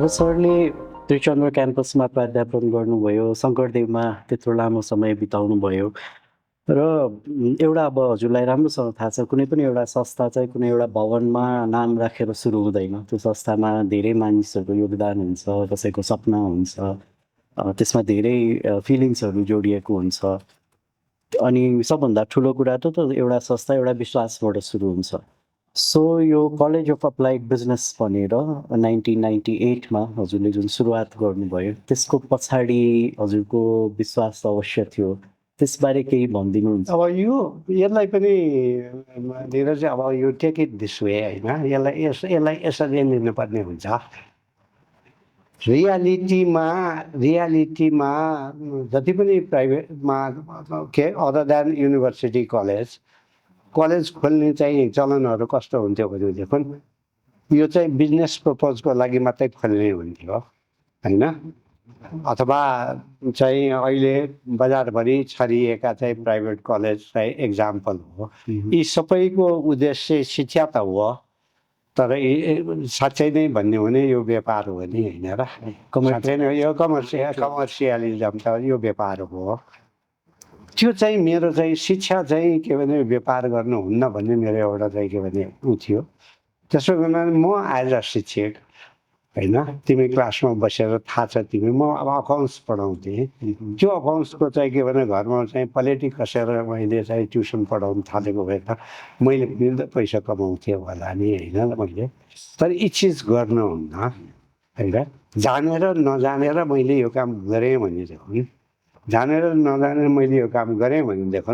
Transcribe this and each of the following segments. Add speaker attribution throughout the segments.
Speaker 1: सरले त्रिचन्द्र क्याम्पसमा प्राध्यापन गर्नुभयो, शङ्करदेवमा त्यत्रो लामो समय बिताउनुभयो र एउटा अब हजुरलाई राम्रोसँग थाहा छ कुनै पनि एउटा संस्था चाहिँ कुनै एउटा भवनमा नाम राखेर सुरु हुँदैन। त्यो संस्थामा धेरै मानिसहरूको योगदान हुन्छ, कसैको सपना हुन्छ, त्यसमा धेरै फिलिङ्सहरू जोडिएको हुन्छ। अनि सबभन्दा ठुलो कुरा त एउटा संस्था एउटा विश्वासबाट सुरु हुन्छ। सो यो कलेज अफ अप्लाइड बिजनेस भनेर 1998 मा हजुरले जुन सुरुवात गर्नुभयो, त्यसको पछाडि हजुरको विश्वास त अवश्य थियो। त्यसबारे केही भनिदिनुहुन्छ?
Speaker 2: अब यसलाई पनि धीरज अब यो टेक इट दिस वे होइन, यसलाई यसरी लिनुपर्ने हुन्छ। रियालिटीमा जति पनि प्राइभेटमा के अदर देन युनिभर्सिटी कलेज खोल्ने चाहिँ चलनहरू कस्तो हुन्थ्यो भनेदेखि यो चाहिँ बिजनेस पर्पजको लागि मात्रै खोल्ने हुन्थ्यो होइन, अथवा चाहिँ अहिले बजारभरि छरिएका चाहिँ प्राइभेट कलेज चाहिँ एक्जाम्पल हो। यी सबैको उद्देश्य शिक्षा त हो, तर साँच्चै नै भन्ने हो भने यो व्यापार हो नि होइन र, साँच्चै नै यो कमर्सियलिजम त यो व्यापार हो। त्यो चाहिँ मेरो चाहिँ शिक्षा चाहिँ के भने व्यापार गर्नुहुन्न भन्ने मेरो एउटा चाहिँ के भने ऊ थियो। त्यसो कारण म एज अ शिक्षक होइन, तिमी क्लासमा बसेर थाहा छ तिमी, म अब अकाउन्ट्स पढाउँथेँ। त्यो अकाउन्ट्सको चाहिँ के भने घरमा चाहिँ पलेटी कसेर मैले चाहिँ ट्युसन पढाउनु थालेको भए त मैले पनि त पैसा कमाउँथेँ होला नि होइन मैले। तर यी चिज गर्नुहुन्न होइन, जानेर नजानेर मैले यो काम गरेँ भनेदेखि, जानेर नजानेर मैले यो काम गरेँ भनेदेखि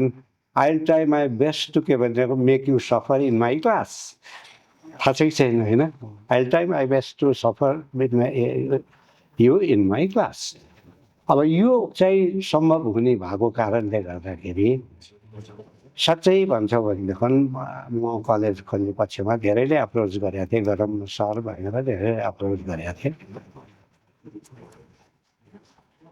Speaker 2: I will try my best to के भनेदेखि make you suffer in my class. थाहा छ कि छैन होइन, I will try my best to suffer with you in my class. अब यो चाहिँ सम्भव हुने भएको कारणले गर्दाखेरि साँच्चै भन्छ भनेदेखि म कलेज खोल्ने पक्षमा धेरैले एप्रोच गरेका थिएँ, गरौँ सर भनेर धेरै एप्रोच गरेका थिएँ।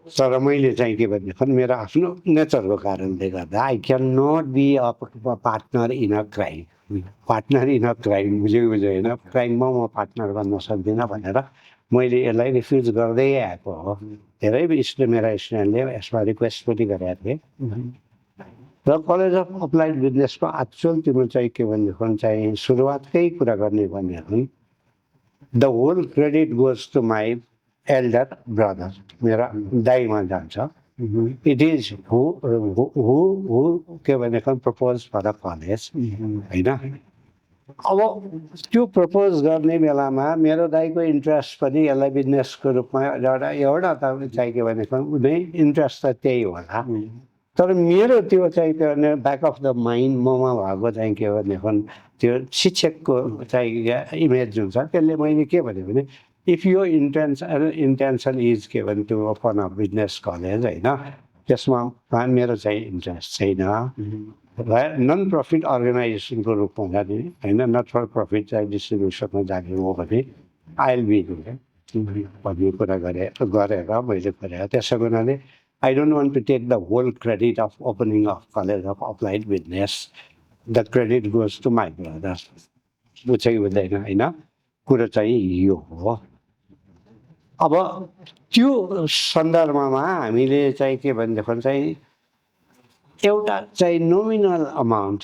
Speaker 2: तर मैले चाहिँ के भनेदेखि मेरो आफ्नो नेचरको कारणले गर्दा I can not be a partner in a crime. Partner in a crime बुझ्यो होइन, क्राइममा म पार्टनर बन्न सक्दिनँ भनेर मैले यसलाई रिफ्युज गर्दै आएको हो। धेरै मेरा स्टुडेन्टले यसमा रिक्वेस्ट पनि गरेका थिए र कलेज अफ अप्लाइड बिजनेसको एक्चुअल तिम्रो चाहिँ के भनेदेखि चाहिँ सुरुवातकै कुरा गर्ने भनेदेखि the whole credit goes to my elder brother, मेरा दाइमा जान्छ। इट इज हु के भनेदेखि प्रपोज फर अ कलेज होइन। अब त्यो प्रपोज गर्ने बेलामा मेरो दाइको इन्ट्रेस्ट पनि यसलाई बिजनेसको रूपमा एउटा त चाहिँ के भनेदेखि उनी इन्ट्रेस्ट त त्यही होला, तर मेरो त्यो चाहिँ के भने ब्याक अफ द माइन्ड ममा भएको चाहिँ के भनेदेखि त्यो शिक्षकको चाहिँ इमेज जुन छ त्यसले मैले के भने भने इफ यो इन्टेन्सन इज के भने त्यो ओपन अ बिजनेस कलेज होइन, त्यसमा मेरो चाहिँ इन्ट्रेस्ट छैन। नन प्रफिट अर्गनाइजेसनको रूपमा जाने होइन, नट फर प्रफिट चाहिँ डिस्ट्रिब्युसनमा जाने हो भने आई विल बी भन्ने कुरा गरेर मैले गरेँ। त्यसो हुनाले I don't want to take the whole credit of opening of college of applied business, the credit goes to my brother. बुझ्दै हुँदैन होइन, कुरो चाहिँ यो हो। अब त्यो सन्दर्भमा हामीले चाहिँ के भनेदेखि चाहिँ एउटा चाहिँ नोमिनल अमाउन्ट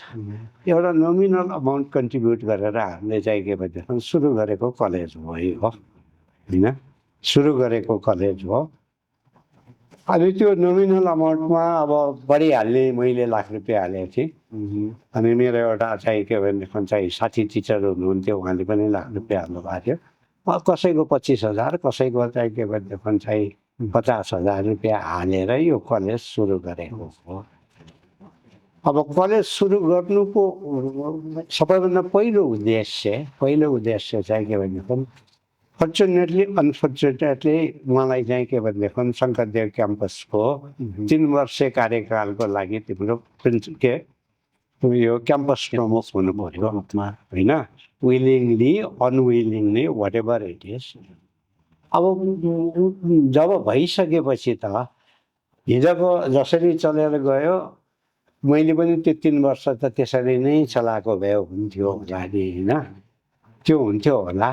Speaker 2: कन्ट्रिब्युट गरेर हामीले चाहिँ के भनेदेखि सुरु गरेको कलेज हो होइन, सुरु गरेको कलेज हो। अनि त्यो नोमिनल अमाउन्टमा अब बढिहाल्ने मैले ₹1,00,000 हालेको थिएँ। अनि मेरो एउटा चाहिँ के भनेदेखि चाहिँ साथी टिचर हुनुहुन्थ्यो, उहाँले पनि ₹1,00,000 हाल्नुभएको थियो। कसैको 25,000, कसैको चाहिँ के भनेदेखि चाहिँ ₹50,000 हालेर यो कलेज सुरु गरेको हो। अब कलेज सुरु गर्नुको सबैभन्दा पहिलो उद्देश्य चाहिँ के भनेदेखि अनफर्चुनेटली मलाई चाहिँ के भनेदेखि शङ्करदेव क्याम्पसको 3 वर्ष कार्यकालको लागि तिम्रो यो क्याम्पस प्रमुख हुनु पर्यो होइन, willingly unwillingly whatever it is. अब जब भइसकेपछि त हिजोको जसरी चलेर गयो मैले पनि त्यो 3 वर्ष त त्यसरी नै चलाएको भए हुन्थ्यो होला नि होइन, त्यो हुन्थ्यो होला।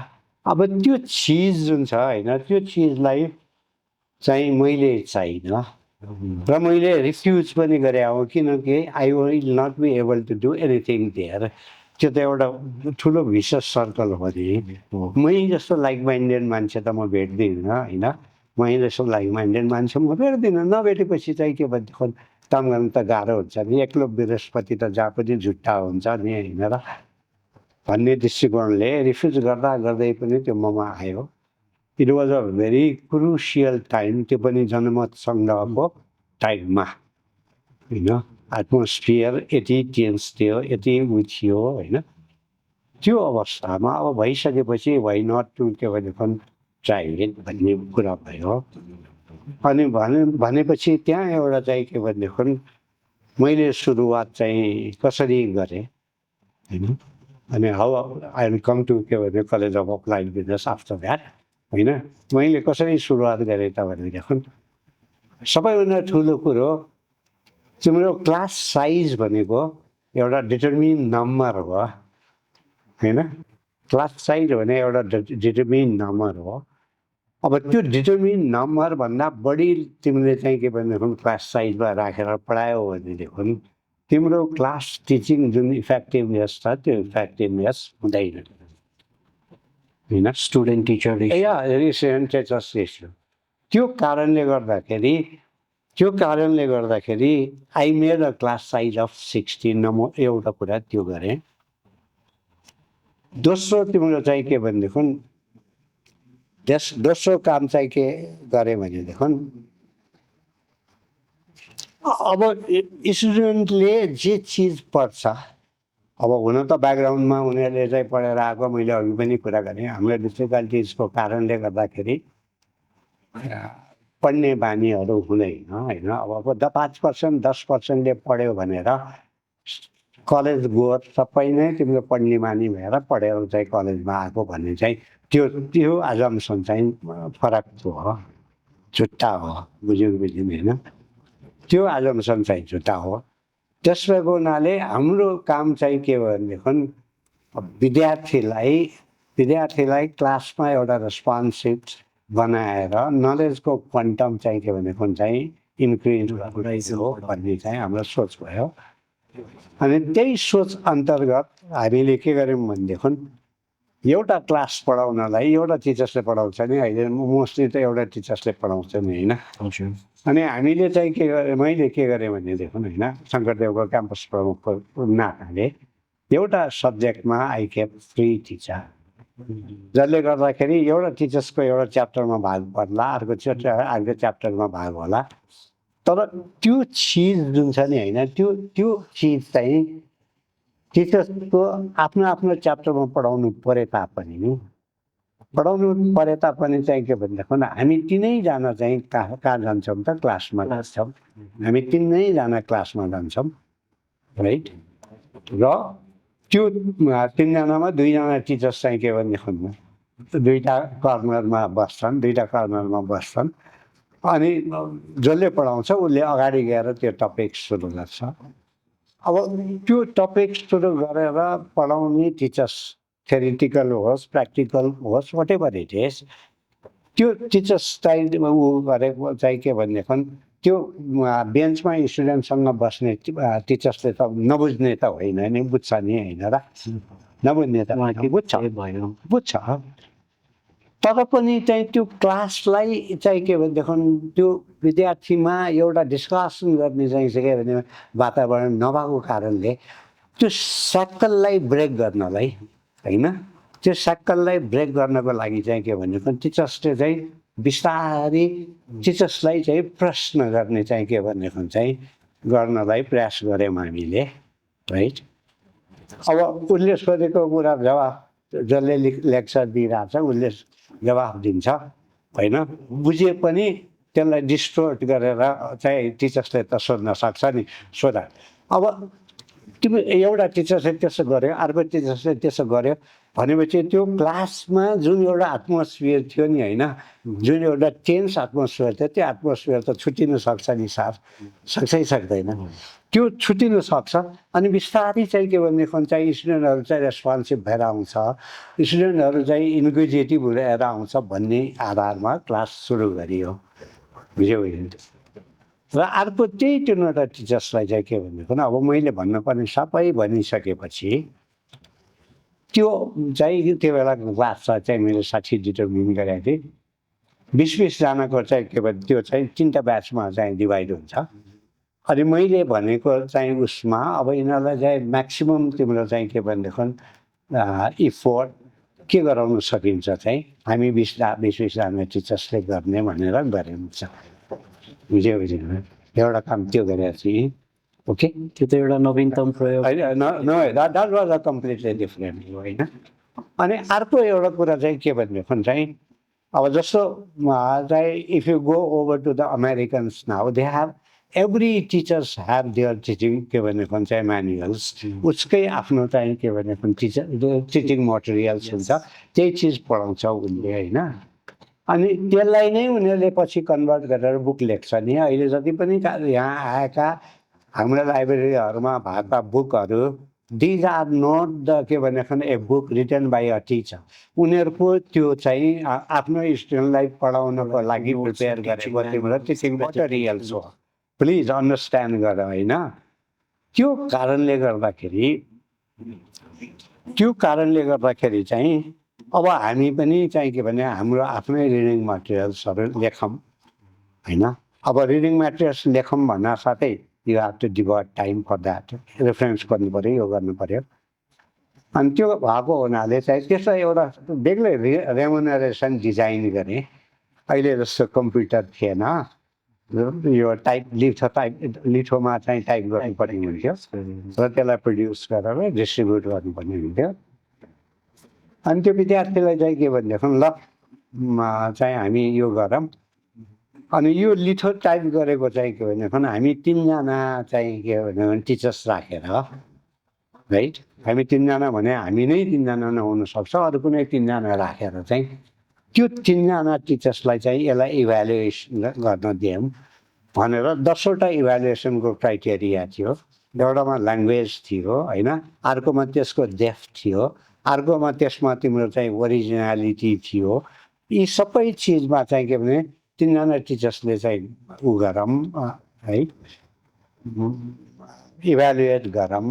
Speaker 2: अब त्यो चिज जुन छ होइन त्यो चिजलाई चाहिँ मैले चाहिनँ र मैले रिफ्युज पनि गरे हो किनकि I will not be able to do anything there त्यो त एउटा ठुलो भिसियस सर्कल हो नि मै जस्तो लाइक माइन्डेड मान्छे त म भेट्दिनँ होइन मै जस्तो लाइक माइन्डेड मान्छे म भेट्दिनँ नभेटेपछि चाहिँ के भनेदेखि काम गर्नु त गाह्रो हुन्छ नि एक्लो बृहस्पति त जहाँ पनि झुट्टा हुन्छ नि होइन र भन्ने दृष्टिकोणले रिफ्युज गर्दा गर्दै पनि त्यो ममा आयो it was a very crucial time त्यो पनि जनमत सङ्ग्रहको टाइममा होइन एटमोस्फियर यति टेन्स थियो यति उछियो होइन त्यो अवस्थामा अब भइसकेपछि वाइ नट टु के भनेदेखि ट्राई इट भन्ने कुरा भयो अनि भनेपछि त्यहाँ एउटा चाहिँ के भनेदेखि मैले सुरुवात चाहिँ कसरी गरेँ होइन अनि how I will come to के भने college of applied business after that होइन मैले कसरी सुरुवात गरेँ त भनेदेखि सबैभन्दा ठुलो कुरो तिम्रो क्लास साइज भनेको एउटा डिटर्मिन नम्बर हो होइन क्लास साइज भने एउटा डिटर्मिन नम्बर हो अब त्यो डिटर्मिन नम्बरभन्दा बढी तिमीले चाहिँ के भनेदेखि क्लास साइजमा राखेर पढायो भनेदेखि तिम्रो क्लास टिचिङ जुन इफेक्टिभनेस छ त्यो इफेक्टिभनेस हुँदैन होइन
Speaker 1: स्टुडेन्ट टिचर
Speaker 2: टिचर्स रेसियो त्यो कारणले गर्दाखेरि I made a class size of 16 म एउटा कुरा त्यो गरेँ दोस्रो तिम्रो चाहिँ के भनेदेखि दोस्रो काम चाहिँ के गरेँ भनेदेखि अब स्टुडेन्टले जे चिज पढ्छ अब हुन त ब्याकग्राउन्डमा उनीहरूले चाहिँ पढेर आएको मैले अघि पनि कुरा गरेँ हाम्रो डिफिकल्टिजको कारणले गर्दाखेरि पढ्ने बानीहरू हुँदैन होइन अब 5% 10%ले पढ्यो भनेर कलेज गएर सबै नै तिम्रो पढ्ने बानी भएर पढेर चाहिँ कलेजमा आएको भन्ने चाहिँ त्यो अजम्सन चाहिँ फरक हो झुट्टा हो बुझ्यो होइन त्यो अजम्सन चाहिँ झुट्टा हो त्यस भएको हुनाले हाम्रो काम चाहिँ के भनेदेखि विद्यार्थीलाई क्लासमा एउटा रेस्पोन्सिभ बनाएर नलेजको क्वान्टम चाहिँ के भनेदेखि चाहिँ इन्क्रिज हो भन्ने चाहिँ हाम्रो सोच भयो अनि त्यही सोच अन्तर्गत हामीले के गर्यौँ भनेदेखि एउटा क्लास पढाउनलाई एउटा टिचर्सले पढाउँछ नि अहिले मोस्टली त एउटा टिचर्सले पढाउँछ नि होइन अनि हामीले चाहिँ के गरेँ मैले के गरेँ भनेदेखि होइन शङ्करदेवको क्याम्पस प्रमुखको नाताले एउटा सब्जेक्टमा आई केप फ्री टिचर जसले गर्दाखेरि एउटा टिचर्सको एउटा च्याप्टरमा भाग पर्ला अर्को च्याप्टरमा भाग होला तर त्यो चिज जुन छ नि होइन त्यो चिज चाहिँ टिचर्सको आफ्नो च्याप्टरमा पढाउनु परे तापनि चाहिँ के भनेदेखि हामी तिनैजना चाहिँ कहाँ जान्छौँ त क्लासमा जान्छौँ हामी तिनैजना क्लासमा जान्छौँ राइट र त्यो तिनजनामा दुईजना टिचर्स चाहिँ के भनेदेखि दुईवटा कर्नरमा बस्छन् अनि जसले पढाउँछ उसले अगाडि गएर त्यो टपिक सुरु गर्छ अब त्यो टपिक सुरु गरेर पढाउने टिचर्स थ्योरिटिकल होस् प्र्याक्टिकल होस् वाट एभर इट इज त्यो टिचर्स चाहिँ ऊ गरेको चाहिँ के भनेदेखि त्यो बेन्चमा स्टुडेन्टसँग बस्ने टिचर्सले त नबुझ्ने त होइन नि बुझ्छ नि होइन र नबुझ्ने त बुझ्छ तर पनि चाहिँ त्यो क्लासलाई चाहिँ के भनेदेखि त्यो विद्यार्थीमा एउटा डिस्कसन गर्ने चाहिँ के भने वातावरण नभएको कारणले त्यो सर्कललाई ब्रेक गर्नलाई होइन त्यो सर्कललाई ब्रेक गर्नको लागि चाहिँ के भनेदेखि टिचर्सले चाहिँ बिस्तारै टिचर्सलाई चाहिँ प्रश्न गर्ने चाहिँ के भनेदेखि चाहिँ गर्नलाई प्रयास गऱ्यौँ हामीले राइट अब उसले सोधेको कुरा जवाफ जसले लेक्चर दिइरहेछ उसले जवाफ दिन्छ होइन बुझे पनि त्यसलाई डिस्टोर्ट गरेर चाहिँ टिचर्सले त सोध्न सक्छ नि सोधा अब तिमी एउटा टिचर्सले त्यसो गर्यो, अर्को टिचर्सले त्यसो गर्यो भनेपछि त्यो क्लासमा जुन एउटा एटमोस्फियर थियो नि होइन, जुन एउटा टेन्स एटमोस्फियर थियो त्यो एटमोस्फियर त छुट्टिन सक्छ नि सर, सक्छै सक्दैन। त्यो छुट्टिन सक्छ अनि बिस्तारै चाहिँ के भनेदेखि चाहिँ स्टुडेन्टहरू चाहिँ रेस्पोन्सिभ भएर आउँछ, स्टुडेन्टहरू चाहिँ इन्क्विजिटिभ भएर आउँछ भन्ने आधारमा क्लास सुरु गरियो, बुझ्यौ? र अर्को त्यही तिनवटा टिचर्सलाई चाहिँ के भनेदेखि अब मैले भन्नुपर्ने सबै भनिसकेपछि त्यो चाहिँ त्यो बेलाको क्लास चाहिँ मैले 60 डिटर्मिन गरेको थिएँ। 20-20जनाको चाहिँ के भन्छ त्यो चाहिँ 3टा ब्याचमा चाहिँ डिभाइड हुन्छ। अनि मैले भनेको चाहिँ उसमा अब यिनीहरूलाई चाहिँ म्याक्सिमम् तिम्रो चाहिँ के भनेदेखि इफोर्ट के गराउन सकिन्छ चाहिँ हामी 20-20जना टिचर्सले गर्ने भनेर गरिन्छ, बुझ्यो? एउटा काम त्यो गरेको थिएँ। ओके,
Speaker 1: त्यो त एउटा नवीनतम प्रयोग
Speaker 2: that was a completely different होइन। अनि अर्को एउटा कुरा चाहिँ के भनेदेखि चाहिँ अब जस्तो चाहिँ if you go over to the Americans now they have every teachers have their teaching के भनेदेखि चाहिँ म्यानुअल्स, उसकै आफ्नो चाहिँ के भनेदेखि टिचिङ मटेरियल्स हुन्छ, त्यही चिज पढाउँछ उसले होइन। अनि त्यसलाई नै उनीहरूले पछि कन्भर्ट गरेर बुक लेख्छ नि। अहिले जति पनि यहाँ आएका हाम्रो लाइब्रेरीहरूमा भएका बुकहरू दिज आर नट द के भनेदेखि a book written by a teacher, उनीहरूको त्यो चाहिँ आफ्नो स्टुडेन्टलाई पढाउनको लागि प्रिपेयर गरेको तिम्रो टिचिङ मटेरियल्स हो, प्लिज अन्डरस्ट्यान्ड गर होइन। त्यो कारणले गर्दाखेरि चाहिँ अब हामी पनि चाहिँ के भने हाम्रो आफ्नै रिडिङ मटेरियल्सहरू लेखौँ होइन। अब रिडिङ मटेरियल्स लेखौँ भन्न साथै you have to devote time for that, reference गर्नु पऱ्यो, यो गर्नु पऱ्यो। अनि त्यो भएको हुनाले चाहिँ त्यसलाई एउटा बेग्लै रेमुनरेसन डिजाइन गरेँ। अहिले जस्तो कम्प्युटर थिएन, यो लिथोमा चाहिँ टाइप गर्नुपर्ने हुन्थ्यो र त्यसलाई प्रड्युस गरेर डिस्ट्रिब्युट गर्नुपर्ने हुन्थ्यो। अनि त्यो विद्यार्थीलाई चाहिँ के भनेदेखि ल चाहिँ हामी यो गरौँ, अनि यो लिथो टाइप गरेको चाहिँ के भनेदेखि हामी 3जना चाहिँ के भने टिचर्स राखेर, राइट, हामी 3जना भने हामी नै 3जना नहुन सक्छ, अरू कुनै 3जना राखेर चाहिँ त्यो 3जना टिचर्सलाई चाहिँ यसलाई इभ्यालुएसन गर्न दियौँ भनेर 10वटा इभ्यालुएसनको क्राइटेरिया थियो। एउटामा ल्याङ्ग्वेज थियो होइन, अर्कोमा त्यसको डेप्थ थियो, अर्कोमा त्यसमा तिम्रो चाहिँ ओरिजिनालिटी थियो। यी सबै चिजमा चाहिँ के भने 3जना टिचर्सले चाहिँ उ गरौँ है, इभ्यालुएट गरौँ।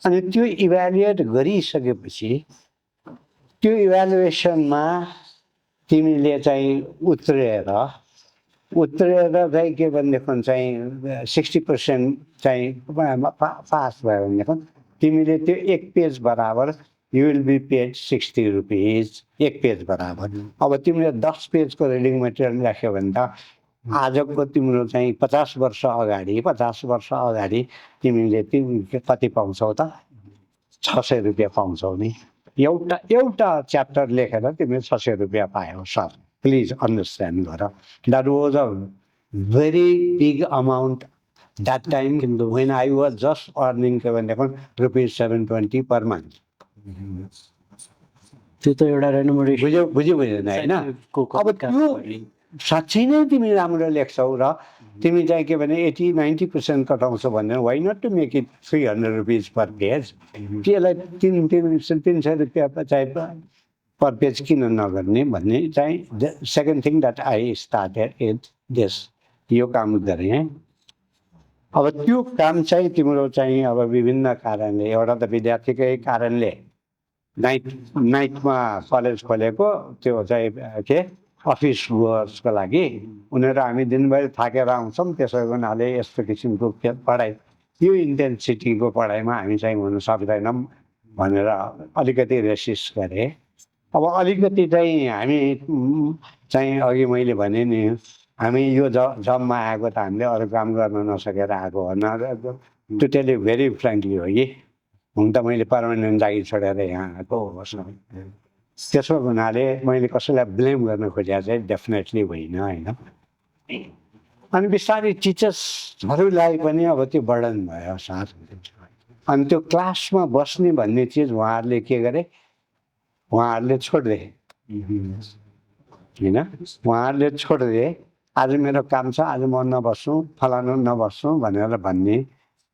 Speaker 2: अनि त्यो इभ्यालुएट गरिसकेपछि त्यो इभ्यालुएसनमा तिमीले चाहिँ उत्रेर चाहिँ के भनेदेखि चाहिँ 60% चाहिँ पास भयो भनेदेखि तिमीले त्यो 1 पेज बराबर you will be paid 60 rupees, 1 page बराबर। अब तिमीले 10 पेजको रिडिङ मटेरियल राख्यो भने त आजको तिम्रो चाहिँ 50 वर्ष अगाडि तिमीले कति पाउँछौ त? 600 रुपियाँ पाउँछौ नि। एउटा च्याप्टर लेखेर तिमीले 600 रुपियाँ पायौ सर, प्लिज अन्डरस्ट्यान्ड गर। That was a very big amount that time when I was just earning के भनेदेखि ₹720 पर मन्थ।
Speaker 1: त्यो त एउटा रेमुनरेसन
Speaker 2: बुझ्यो होइन। अब त्यो साँच्चै नै तिमी राम्रो लेख्छौ र तिमी चाहिँ के भने 80-90% कटाउँछौ भने why not to make it 300 rupees per page. त्यसलाई 300 रुपियाँ चाहिँ पर पेज किन नगर्ने भन्ने चाहिँ second thing that I started it this, यो काम गरेँ। अब त्यो काम चाहिँ तिम्रो चाहिँ अब विभिन्न कारणले, एउटा त विद्यार्थीकै कारणले नाइटमा कलेज खोलेको त्यो चाहिँ के अफिस गोर्सको लागि, उनीहरू हामी दिनभरि थाकेर आउँछौँ, त्यसो हुनाले यस्तो किसिमको पढाइ यो इन्टेन्सिटीको पढाइमा हामी चाहिँ हुन सक्दैनौँ भनेर अलिकति रेसिस्ट गरेँ। अब अलिकति चाहिँ हामी चाहिँ अघि मैले भने नि हामी यो जबमा आएको त हामीले अरू काम गर्न नसकेर आएको हो न, टोटली भेरी फ्रेङ्कली हो कि हुन त मैले पर्मानेन्ट लागि छोडेर यहाँ आएको होस् न। त्यसो हुनाले मैले कसैलाई ब्लेम गर्न खोजेको चाहिँ डेफिनेटली होइन होइन। अनि बिस्तारै टिचर्सहरूलाई पनि अब त्यो बर्डन भयो सर, अनि त्यो क्लासमा बस्ने भन्ने चिज उहाँहरूले के गरे, उहाँहरूले छोडिदिए होइन, उहाँहरूले छोडिदिए। आज मेरो काम छ, आज म नबस्छु, फलानु नबस्छु भनेर भन्ने।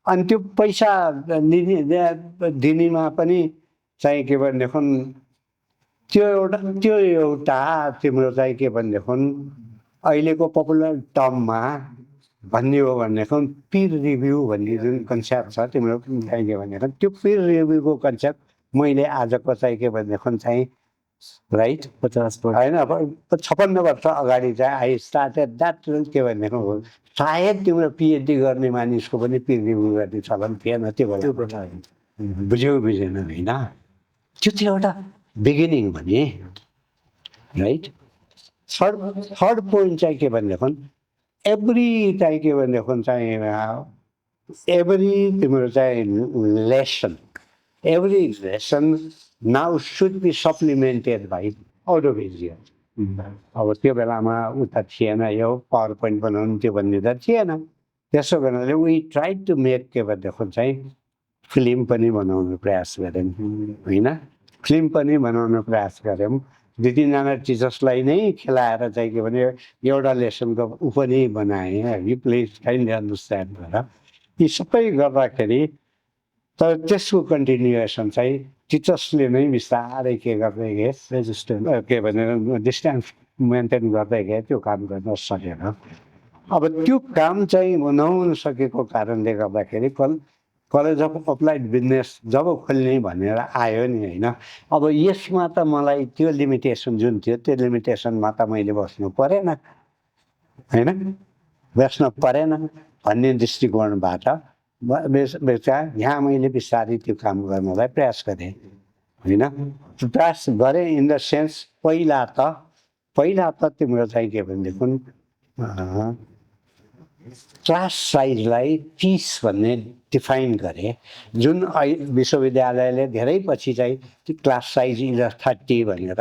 Speaker 2: अनि त्यो पैसा दिनेमा पनि चाहिँ के भनेदेखि त्यो एउटा तिम्रो चाहिँ के भनेदेखि अहिलेको पपुलर टर्ममा भन्ने हो भनेदेखि पियर रिभ्यू भन्ने जुन कन्सेप्ट छ तिम्रो चाहिँ के भनेदेखि त्यो पियर रिभ्यूको कन्सेप्ट मैले आजको चाहिँ के भनेदेखि चाहिँ राइट
Speaker 1: 50
Speaker 2: होइन 56 वर्ष अगाडि चाहिँ आई स्टार्टेड द्याट के भनेदेखि सायद तिम्रो पिएचडी गर्ने मानिसको पनि पियर रिभ्यू गर्ने चलन थिएन त्यो बेला। बुझेन होइन, त्यो चाहिँ एउटा बिगिनिङ भने राइट। थर्ड पोइन्ट चाहिँ के भनेदेखि एभ्री चाहिँ के भनेदेखि चाहिँ एभ्री तिम्रो चाहिँ every lesson now should be supplemented by audiovisual. अब त्यो बेलामा उता थिएन, यो पावर पोइन्ट बनाउनु त्यो भन्ने त थिएन। त्यसो गर्नाले वी ट्राई टु मेक के भनेदेखि चाहिँ फिल्म पनि बनाउनु प्रयास गऱ्यौँ होइन, फिल्म पनि बनाउनु प्रयास गऱ्यौँ। 2-3जना टिचर्सलाई नै खेलाएर चाहिँ के भने एउटा लेसनको ऊ पनि बनाएँ है, प्लिज काइन्डली अन्डरस्ट्यान्ड गरेर। यी सबै गर्दाखेरि तर त्यसको कन्टिन्युएसन चाहिँ टिचर्सले नै बिस्तारै के गर्दै गए, रेजिस्टर के भने डिस्टेन्स मेन्टेन गर्दै गए, त्यो काम गर्न सकेन। अब त्यो काम चाहिँ नहुन सकेको कारणले गर्दाखेरि कलेज अफ अप्लाइड बिजनेस जब खोल्ने भनेर आयो नि होइन, अब यसमा त मलाई त्यो लिमिटेसन जुन थियो त्यो लिमिटेसनमा त मैले बस्नु परेन होइन, बस्न परेन भन्ने दृष्टिकोणबाट यहाँ मैले बिस्तारै त्यो काम गर्नलाई प्रयास गरेँ होइन। प्रयास गरेँ इन द सेन्स पहिला त तिम्रो चाहिँ के भनेदेखि क्लास साइजलाई 30 भन्ने डिफाइन गरेँ, जुन विश्वविद्यालयले धेरै पछि चाहिँ त्यो क्लास साइज 30 भनेर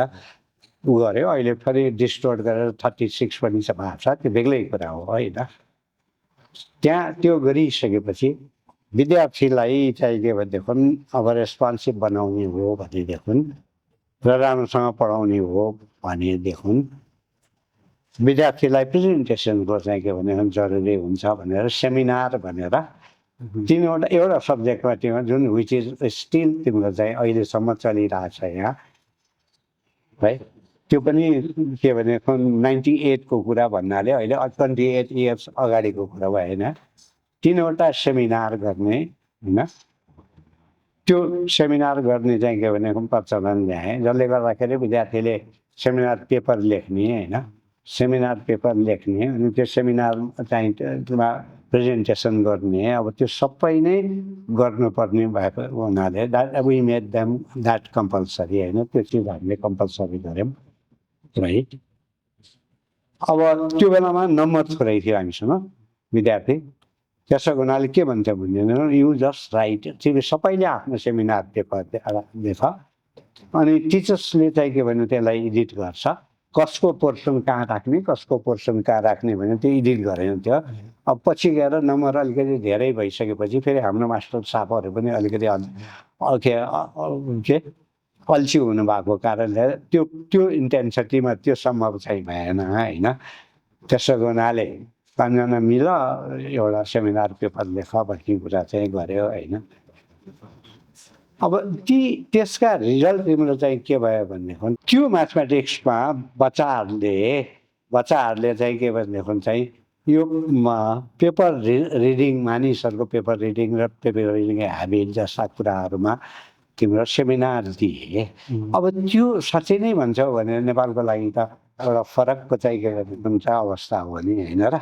Speaker 2: उ गर्यो। अहिले फेरि डिस्टोर्ट गरेर 36 पनि भएको छ, त्यो बेग्लै कुरा हो होइन। त्यहाँ त्यो गरिसकेपछि विद्यार्थीलाई चाहिँ के भनेदेखि अब रेस्पोन्सिभ बनाउने हो भनेदेखि र राम्रोसँग पढाउने हो भनेदेखि विद्यार्थीलाई प्रेजेन्टेसनको चाहिँ के भने जरुरी हुन्छ भनेर सेमिनार भनेर 3वटा एउटा सब्जेक्टमा त्यो जुन विच इज स्टिल तिम्रो चाहिँ अहिलेसम्म चलिरहेछ यहाँ है। त्यो पनि के भने 98 को कुरा भन्नाले अहिले 28 इयर्स अगाडिको कुरा भएन। 3वटा सेमिनार गर्ने होइन, त्यो सेमिनार गर्ने चाहिँ के भने प्रचलन ल्याएँ, जसले गर्दाखेरि विद्यार्थीले सेमिनार पेपर लेख्ने होइन, सेमिनार पेपर लेख्ने अनि त्यो सेमिनार चाहिँ प्रेजेन्टेसन गर्ने। अब त्यो सबै नै गर्नुपर्ने भएको हुनाले we made them that compulsory होइन, त्यो चिज हामीले कम्पलसरी गऱ्यौँ राइट। अब त्यो बेलामा नम्बर थोरै थियो हामीसँग विद्यार्थी, त्यसो हुनाले के भन्छ भने यु जस्ट राइट, तिमी सबैले आफ्नो सेमिनार पेपर लेख अनि टिचर्सले चाहिँ के भने त्यसलाई एडिट गर्छ, कसको पोर्सन कहाँ राख्ने कसको पोर्सन कहाँ राख्ने भने त्यो एडिट गरेन थियो। अब पछि गएर नम्बर अलिकति धेरै भइसकेपछि फेरि हाम्रो मास्टर साहबहरू पनि अलिकति के अल्छी हुनुभएको कारणले त्यो इन्टेन्सिटीमा त्यो सम्भव चाहिँ भएन होइन। त्यसो हुनाले 5जना मिल एउटा सेमिनार पेपर लेख भन्ने कुरा चाहिँ गऱ्यो होइन। अब त्यसका रिजल्ट तिम्रो चाहिँ के भयो भनेदेखि त्यो म्याथमेटिक्समा बच्चाहरूले चाहिँ के भनेदेखि चाहिँ यो पेपर रिडिङ मानिसहरूको पेपर रिडिङ र पेपर रिडिङ ह्याबिट जस्ता कुराहरूमा तिम्रो सेमिनार दिए। अब त्यो साँच्चै नै भन्छौ भने नेपालको लागि त एउटा फरकको चाहिँ के भन्छ अवस्था हो नि होइन र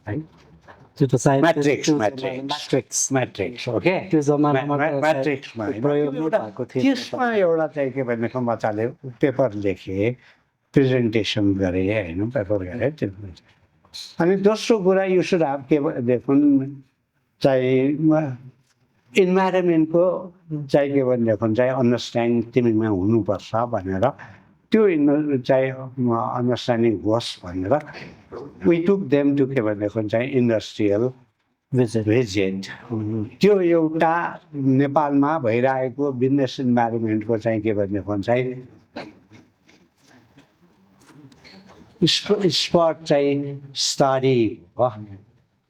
Speaker 2: है।
Speaker 1: त्यो त सायद
Speaker 2: म्याट्रिक्स ओके
Speaker 1: त्यो जमानामा
Speaker 2: म्याट्रिक्समा
Speaker 1: प्रयोग भएको थियो।
Speaker 2: त्यसमा एउटा चाहिँ के भनेदेखि बच्चाले पेपर लेखे, प्रेजेन्टेसन गरे होइन, पेपर गरे त्यो। अनि दोस्रो कुरा यो सुड हाभ के भनेदेखि चाहिँ इन्भाइरोमेन्टको चाहिँ के भनेदेखि चाहिँ अन्डरस्ट्यान्डिङ तिमीमा हुनुपर्छ भनेर त्यो चाहिँ अन्डरस्ट्यान्डिङ होस् भनेर वी टुक देम टु के भनेदेखि चाहिँ इन्डस्ट्रियल भिजिट त्यो एउटा नेपालमा भइरहेको बिजनेस इन्भाइरोमेन्टको चाहिँ के भनेदेखि चाहिँ स्पट चाहिँ स्टडी हो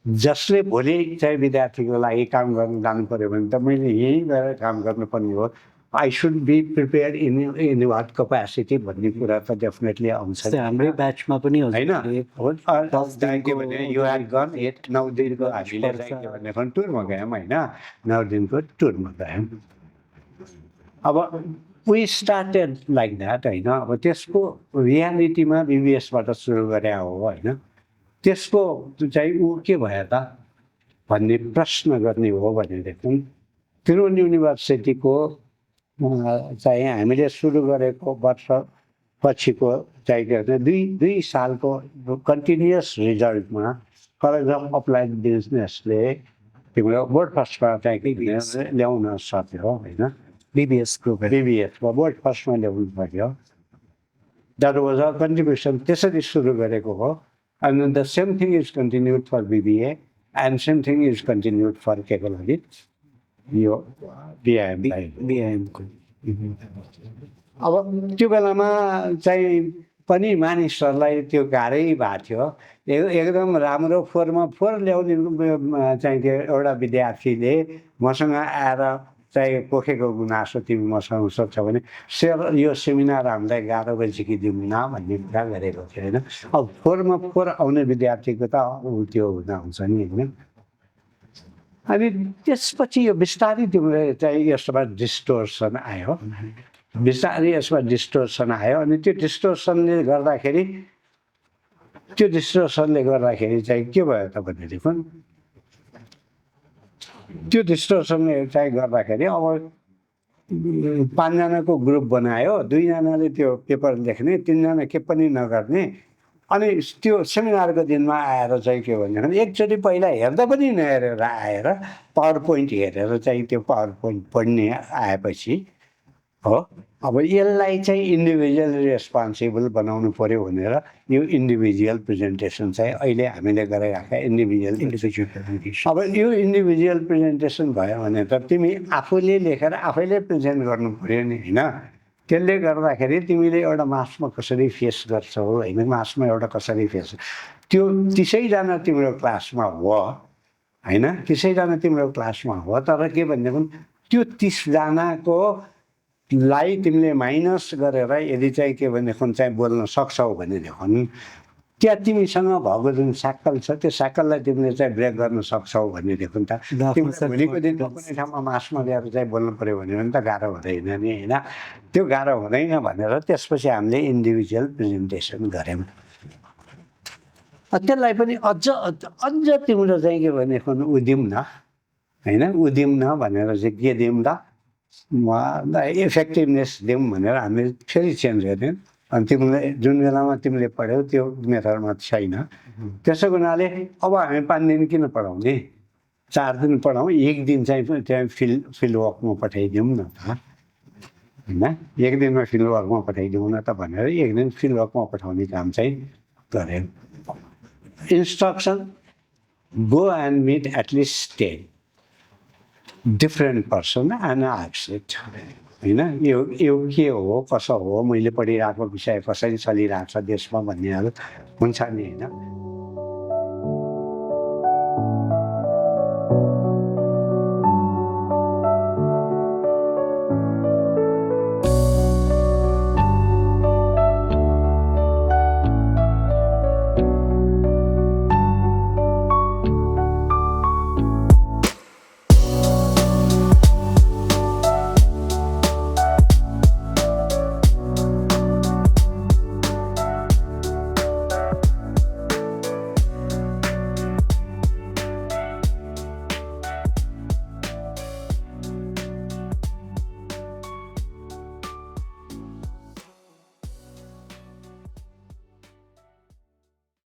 Speaker 2: जसले भोलि चाहिँ विद्यार्थीको लागि काम गर्न जानु पऱ्यो भने त मैले यहीँ गएर काम गर्नुपर्ने हो I should be prepare in what capacity भन्ने कुरा त डेफिनेटली आउँछ
Speaker 1: हाम्रै ब्याचमा पनि
Speaker 2: होइन के भने यो एड गन 9 दिनको हामीले चाहिँ के भने टुरमा गयौँ होइन 9 दिनको टुरमा गयौँ अब वी स्टार्टेड लाइक द्याट होइन अब त्यसको रियालिटीमा बिबिएसबाट सुरु गरे हो होइन त्यसको चाहिँ ऊ के भयो त भन्ने प्रश्न गर्ने हो भनेदेखि त्रिभुवन युनिभर्सिटीको चाहिँ हामीले सुरु गरेको वर्ष पछिको चाहिँ के भन्छ दुई सालको कन्टिन्युस रिजल्टमा फर एक्जाम्पल अप्लाइड बिजनेसले तिम्रो बोर्ड फर्स्टमा चाहिँ ल्याउन सक्यो होइन बिबिएसमा बोर्ड फर्स्टमा ल्याउनु पर्यो द्याट वाज अ कन्ट्रिब्युसन त्यसरी सुरु गरेको हो and the same thing is continued for BBA and same thing is continued for केको लागि यो बिआइएमको अब त्यो बेलामा चाहिँ पनि मानिसहरूलाई त्यो गाह्रै भएको थियो एकदम राम्रो 4मा 4 ल्याउने चाहिँ त्यो एउटा विद्यार्थीले मसँग आएर चाहिँ पोखेको गुनासो तिमी मसँग सोध्छ भने यो सेमिनार हामीलाई 11 बजीदेखि दिउँ न भन्ने कुरा गरेको थियो होइन अब 4मा 4 आउने विद्यार्थीको त त्यो हुन हुन्छ नि होइन अनि त्यसपछि यो बिस्तारै तिम्रो चाहिँ यसमा डिस्टोर्सन आयो बिस्तारै यसमा डिस्टोर्सन आयो अनि त्यो डिस्टोर्सनले गर्दाखेरि चाहिँ के भयो त भनेदेखि त्यो डिस्टोर्सनले चाहिँ गर्दाखेरि अब 5 जनाको ग्रुप बनायो 2 जनाले त्यो पेपर लेख्ने 3 जना के पनि नगर्ने अनि त्यो सेमिनारको दिनमा आएर चाहिँ के भनेदेखि एकचोटि पहिला हेर्दा पनि नहेरेर आएर पावर पोइन्ट हेरेर चाहिँ त्यो पावर पोइन्ट पढ्ने आएपछि हो अब यसलाई चाहिँ इन्डिभिजुअल रेस्पोन्सिबल बनाउनु पर्यो भनेर यो इन्डिभिजुअल प्रेजेन्टेसन चाहिँ अहिले हामीले गरिरहेका इन्डिभिजुअल अब यो इन्डिभिजुअल प्रेजेन्टेसन भयो भने त तिमी आफूले लेखेर आफैले प्रेजेन्ट गर्नु पर्यो नि होइन त्यसले गर्दाखेरि तिमीले एउटा मासमा कसरी फेस गर्छौ होइन मासमा एउटा कसरी फेस त्यो 30जना तिम्रो क्लासमा हो होइन 30जना तिम्रो क्लासमा हो तर के भनेदेखि त्यो 30जनाको लाई तिमीले माइनस गरेर यदि चाहिँ के भनेदेखि चाहिँ बोल्न सक्छौ भनेदेखि त्यहाँ तिमीसँग भएको जुन साक्कल छ त्यो साक्कललाई तिमीले चाहिँ ब्रेक गर्न सक्छौ भनेदेखि त तिमीले भोलिको दिन कुनै ठाउँमा मासमा ल्याएर चाहिँ बोल्नु पऱ्यो भने त गाह्रो हुँदैन नि होइन त्यो गाह्रो हुँदैन भनेर त्यसपछि हामीले इन्डिभिजुअल प्रेजेन्टेसन गऱ्यौँ त्यसलाई पनि अझ तिम्रो चाहिँ के भनेदेखि उदिउँ न होइन उदिउँ न भनेर चाहिँ के दिउँ त इफेक्टिभनेस दिउँ भनेर हामीले फेरि चेन्ज गऱ्यौँ अनि तिमीले जुन बेलामा तिमीले पढ्यौ त्यो मेथडमा छैन त्यसो हुनाले अब हामी 5 दिन किन पढाउने 4 दिन पढाउँ 1 दिन चाहिँ त्यहाँ फिल्ड वर्कमा पठाइदिउँ न त होइन 1 दिनमा फिल्ड वर्कमा पठाइदिउँ न त भनेर 1 दिन फिल्ड वर्कमा पठाउने काम चाहिँ गऱ्यौँ instruction go and meet at least 10 different person and ask it होइन यो के हो कसो हो मैले पढिरहेको विषय कसरी चलिरहेको छ देशमा भन्नेहरू हुन्छ नि होइन